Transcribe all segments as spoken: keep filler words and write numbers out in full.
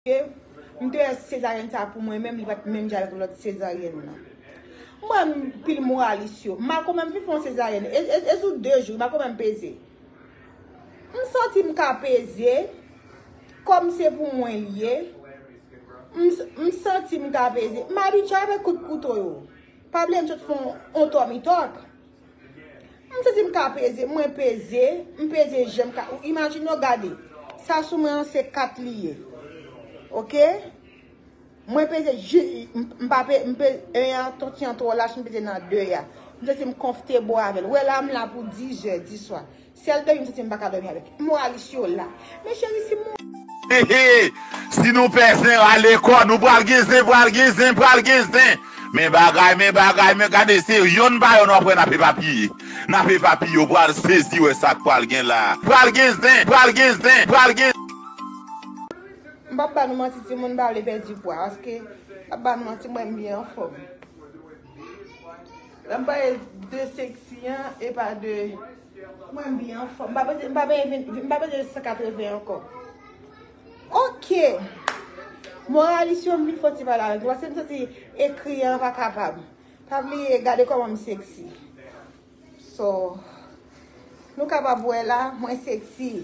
M te wè sezaryèn sa pou mwen menm, li pa t menm jan avèk lòt sezaryèn nan. M wè m pil moralis yo. M pa konn menm fin fè yon sezaryèn. E, e, e sou de jou, m pa konn menm peze. M santi m ka peze, kòm se pou mwen li ye. M, m santi m ka peze. M abitye avèk kout kouto yo. Pa bliye m sot fè yon, yon tòmitòk. M santi m ka peze, mwen peze, m peze jan m ka. Ou imajine w gade. Sa sou mwen an se kat li ye. Oke? Mwen peze, m pa pe, m pe, en an, ton ti an twò lach, m peze nan de a. M santi m konfte bò avè l. Wè la, m la pou diz è di swa. Sèl dòmi m santi m pa ka dòmi avèk. Moralis yo la. Men cheri, si m. He, he. Si nou pè zen, rale kò nou, pral gen zen, pral gen zen, pral gen zen. Men bagay, men bagay, men gade, se yonn pa yonn w ap wè n ap epapiye. N ap epapiye, w pral sezi wè sa k pral gen la. Pral gen zen, pral gen zen, pral gen. M p ap ba nou manti, timoun, m pa vle pèdi pwa, paske m p ap ba nou manti, mwen m byen anfòm. Lè m pale de seksi an, e pa de. Mwen m byen anfòm. M pa peze, m pa peze, m pa peze san katreven ankò. Oke. Moralis yo, m vin fè yon ti pale avèk nou, paske m santi ekri an pa kapab. Pa bliye, gade kòman m seksi. So, nou kapab wè la, mwen seksi.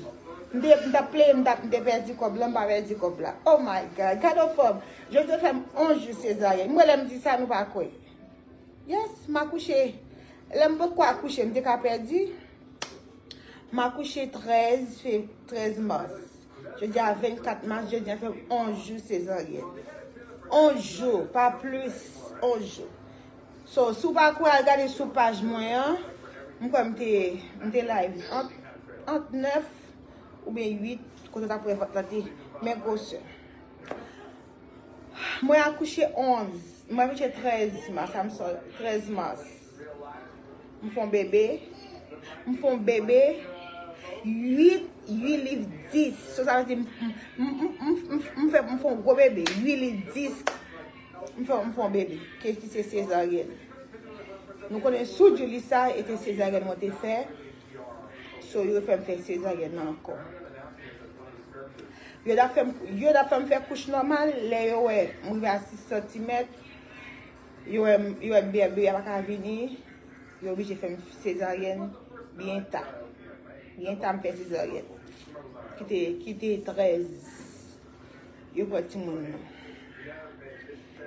M te, m t ap plede, m t ap, m te pèdi kòb la, m pa pèdi kòb la. Oh my God, gade yon fanm. Jodi a fè m onz jou sezaryèn. Mwen lè m di sa, nou pa kwè. Yes, m akouche. Lè m potko akouche, m te ka pèdi. M akouche trèz fe-, trèz mas. Jodi a vennkat mas, jodi a fè onz jou sezaryèn. Onz jou, pa plis, onz jou. So, si w pa kwè, al gade sou paj mwen an. M kwè m te, m te live ant, ant nèf oubyen uit, kote w t ap wè vant lan te, men gwosè. Mwen akouche onz, mwen akouche trèz mas, I'm sorry, trèz mas. M fè yon bebe, m fè yon bebe, uit, uit liv dis. So, sa vle di m, m, m, m, m, m fè, m fè yon gwo bebe, uit liv dis. M fè, m fè yon bebe, ke ki se sezaryèn. Nou konnen sou di li sa, e te sezaryèn mwen te fè. So, yo fè m fè sezaryèn nan ankò. Yo t ap fè m, yo t ap fè m fè kouch nòmal, lè yo wè m rive a sis santimèt, yo wè m, yo wè bebe a pa ka vini, yo oblije fè m sezaryèn byen ta. Byen ta m fè sezaryèn. Ki te, ki te trèz. Yo pran timoun nan.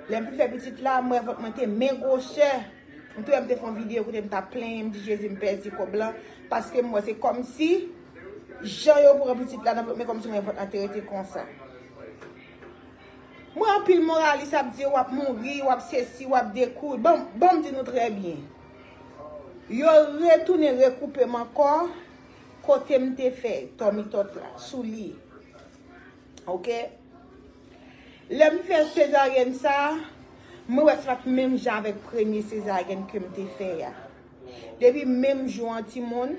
Lè m fin fè pitit la, m wè vant mwen te men gwosè. M te wè m te fè yon videyo kote m t ap plenyen, m di, Jezi, m pèdi kòb lan. Paske m wè se kòmsi jan yo pran pitit la nan vant mwen, kòmsi mwen vant lan te rete konsa. Mwen anpil moralis ap di, w ap mouri, w ap sesi, w ap dekoud. Bon, bon, m di nou trè byen. Yo retounen rekoupe m ankò, kote m te fè tòmitòt la, sou li. Oke? Lè m fè sezaryèn sa, mwen wè se pa t menm jan avèk premye sezaryèn ke m te fè a. Depi menm jou an, timoun,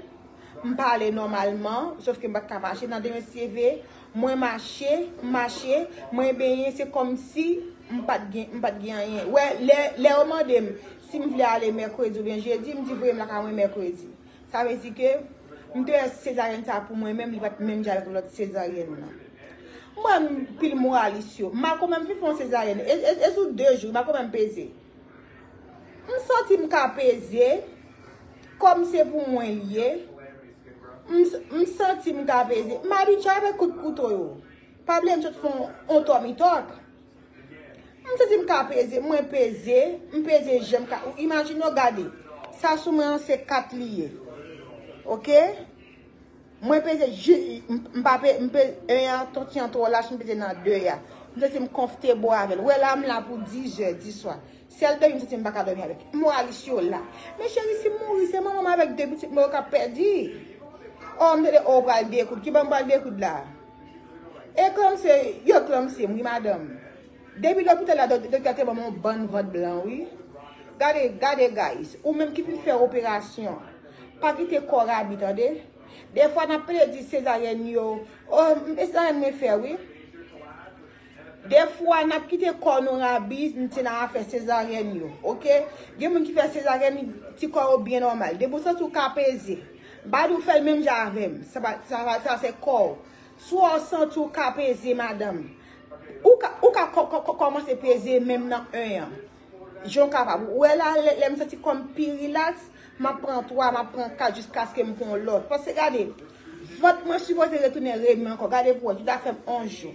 m pale nòmalman, sòf ke m pa t ka mache. Nan demen seve, mwen mache, m mache, mwen benyen, se kòmsi m pa t gen, m pa t gen anyen. Wè, lè, lè yo mande m si m vle ale mèkredi oubyen jedi, m di voye m lakay mwen mèkredi. Sa vle di ke m te wè sezaryèn sa pou mwen menm, li pa t menm jan avèk lòt sezaryèn nan. M wè m pil moralis yo. M pa konn menm fin fè yon sezaryèn. E, e, e sou de jou, m pa konn menm peze. M santi m ka peze, kòm se pou mwen li ye. M, m santi m ka peze. M abitye avèk kout kouto yo. Pa bliye m sot fè yon, yon tòmitòk. M santi m ka peze, mwen peze, m peze jan m ka. Ou imajine w gade. Sa sou mwen an se kat li ye. Oke? Mwen peze, m, m pa pe, m pe, en an, ton ti an twò lach, m peze nan de a. M santi m konfte bò avè l. Wè la, m la pou diz è di swa. Sèl dòmi m santi m pa ka dòmi avèk. Moralis yo la. Men cheri, si m mouri, se manman m avèk de pitit mwen yo k ap pèdi. O, m tande, o, pral dekoud. Ki ban m pral dekoud la? E klanmse, yo klanmse m, wi, madanm. Depi lopital la, dòk-, doktè te ban m yon bann vant blan, wi. Gade, gade, guys. Ou menm ki fin fè operasyon, pa kite kò w rabi, tande. Defwa, n ap plede di sezaryèn yo. O, m, e sezaryèn mwen fè, wi. Defwa, n ap kite kò nou rabi, n ti nan afè sezaryèn yo, oke? Gen moun ki fè sezaryèn, ti kò yo byen nòmal. Depi w santi w ka peze, m pa di w fè l menm jan avè m. Sa pa, sa pa, sa se kò w. Si w santi w ka peze, madanm, ou ka kò- kò- kò- kòmanse peze menm nan en an. Jan w kapab. Ou wè la, lè, lè m santi kò m pi rilaks, m ap pran twa, m ap pran kat jiskaske m pran yon lòt. Paske gade, vant mwen sipoze retounen reme ankò. Gade pou wè, li ta fè m onz jou.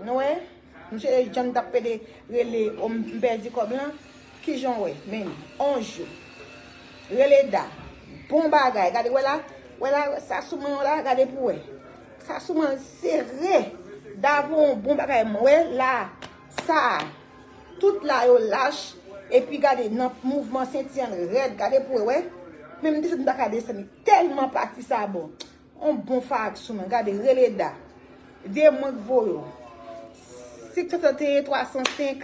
Nou wè? Misye Jan t ap pede rele, o, m pèdi kòb lan. Kijan w wè? Men, onz jou. Rele Da. Bon bagay. Gade, wè la? Wè la, sa sou mwen la, gade pou wè. Sa sou mwen sere. Da voye yon bon bagay, mwen wè la. Sa. Tout la yo lach. Epi gade, nan mouvman senti an rèd. Gade pou wè, wè. Menm desann m pa ka desann li. Tèlman pati sa bon. On bon fag sou mwen. Gade, rele Da. Di e mwen k voye w. Senk san swasanteyen twa san senk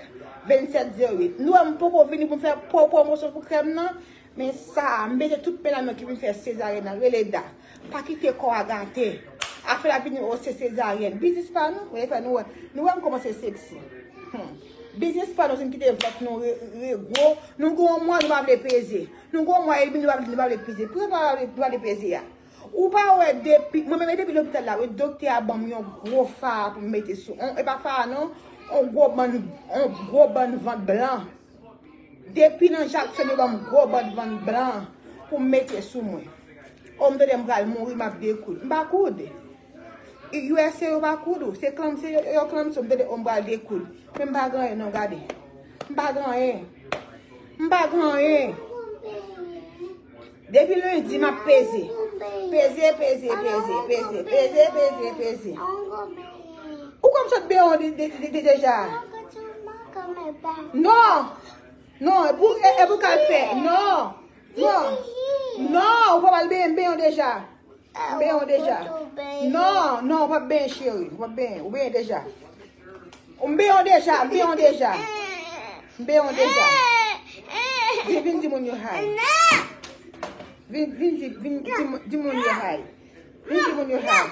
vennsèt zewo uit. Nou wè m poko vini pou m fè pwo- pwomosyon pou krèm nan. Men sa, m beze tout medam yo ki vin fè sezaryèn nan. Rele Da. Pa kite kò a gate. Afè la vini o se sezaryèn. Biznis pa nou. Wè fè nou wè. Nou wè m kòmanse seksi. Hmm. Biznis pa nou, se n kite vant nou re- re- gwo. Nou gen yon mwa, nou pa vle peze. Nou gen yon mwa edmi, nou pa vle, nou pa vle peze. Pou sa nou pa vle, nou pa vle peze a. Ou pa wè depi, mwen menm depi lopital la, wi, doktè a ban m yon gwo fa pou m mete sou. On, e pa fa non, on gwo bann, on gwo bann vant blan. Depi nan Jackson, yo ban m gwo bann vant blan pou m mete sou mwen. O, m tande m pral mouri, m ap dekoud. M pa koud. U S A yo pa koud ou, se klanm, se yo, yo klanm sou m, tande o m pral dekoud. Men m pa gen anyen non, gade. M pa gen anyen. M pa gen anyen. Depi lendi, m ap peze. Peze, peze, peze, peze, peze, peze, peze. Ou konn sot benyen de- de- de- de- deja? Non. Non, e pou, e, e pou kal fè. Non. Non. Non, ou pa pral benyen, m benyen deja. M benyen deja. Non, non, ou p ap benyen, cheri. Ou p ap benyen. Ou benyen deja. M benyen deja, m benyen deja. M benyen deja. Vin, vin di moun yo hi. Vin, vin di, vin di, di moun yo hi. Vin di moun yo hi.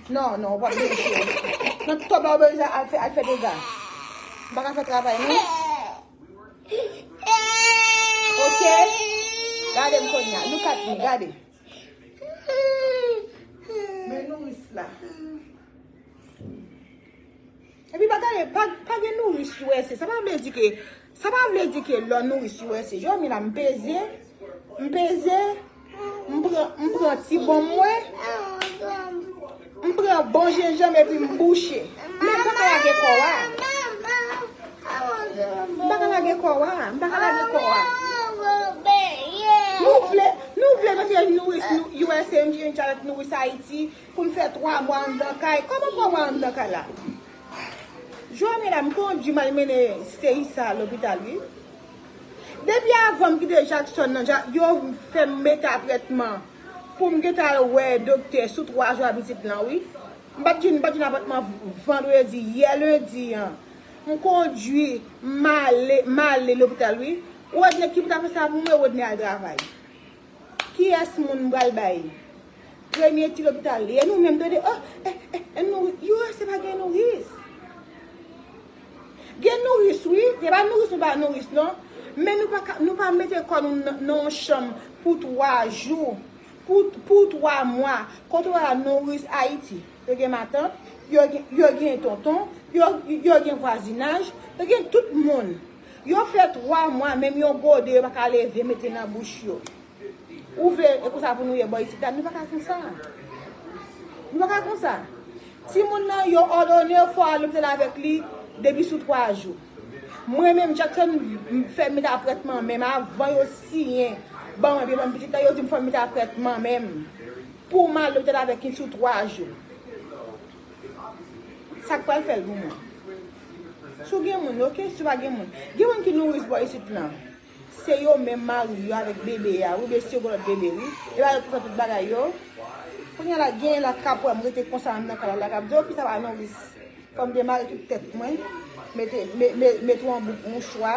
Non, non, ou p ap benyen, cheri. Nan tòb la, ou bezwen al fè, al fè dega. M pa ka fè travay, non. Ok? Gade m kounye a. Look at me, gade. Men nouris la. Epi pa gade, pa, pa gen nouris U S A. Sa pa vle di ke, sa pa vle di ke lè nouris U S A. Jòmi la, m peze, m peze, m pran, m pran ti bon mwen, m pran bon jenjanm epi m bouche. Men m pa ka lage kò a. M pa ka lage kò a, m pa ka lage kò a. Nou vle, nou vle mete nouris nou U S A, m challenge nouris Ayiti, pou n fè twa mwa anndan kay. Kòman twa mwa anndan kay la? Jòmi la, m kondui m al mennen Seyisa lopital, wi. Depi avan m kite Jackson nan, ja- yo fè m mete apwètman pou m gentan al wè doktè sou twa jou a pitit lan, wi. M pa t jwenn, m pa t jwenn apwètman vandredi, yè lendi an. M kondui, m ale, m ale lopital, wi. Ou wè nèg ki pou ta fè sa pou mwen, Rodney al travay. Kiyès moun m pral bay? Premye ti lopital li. E nou menm, tande, oh, eh, eh, eh, nou, U S A pa gen nouris. Gen nouris, wi. Se pa nouris, nou pa nouris, non. Men nou pa ka, nou pa mete kò nou nan, nan yon chanm pou twa jou. Pou, pou twa mwa. Kote w a nouris Ayiti? Yo gen matant, yo gen, yo gen tonton, yo, yo gen vwazinaj, yo gen tout moun. Yo fè twa mwa, menm yon gode, yo pa ka leve, mete nan bouch yo. Ou vle, e konsa pou nou ye bò isit la, nou pa ka konsa. Nou pa ka konsa. Timoun nan, yo òdone, fò al lopital avèk li depi sou twa jou. Mwen menm, Jackson m fè m mete apwètman menm avan yo siyen ban mwen, ban m pitit la, yo di m fò m mete apwètman menm pou m al lopital avèk li sou twa jou. Sa k pral fè l pou mwen? Si w gen moun, ok, si w pa gen moun. Gen moun ki nouris bò isit lan. Se yo menm mari yo avèk bebe a, wi, mesye yo gen lòt bebe, wi. E pa yo ki fè tout bagay yo. Kounye a la, gen la k ap wè m rete konsa anndan kay la, la k ap di, oh, fi sa pa nouris. Fò m demare tout tèt mwen, mete, me, me, mete yon bout mouchwa,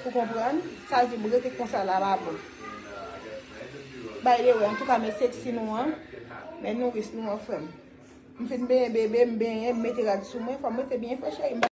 ou konprann? Sa di m rete konsa la pa bon. By the way, antouka, men seksi nou an, men nouris nou an, frè m. M fin benyen bebe, m benyen, m mete rad sou mwen, fò m rete byen fre, cheri.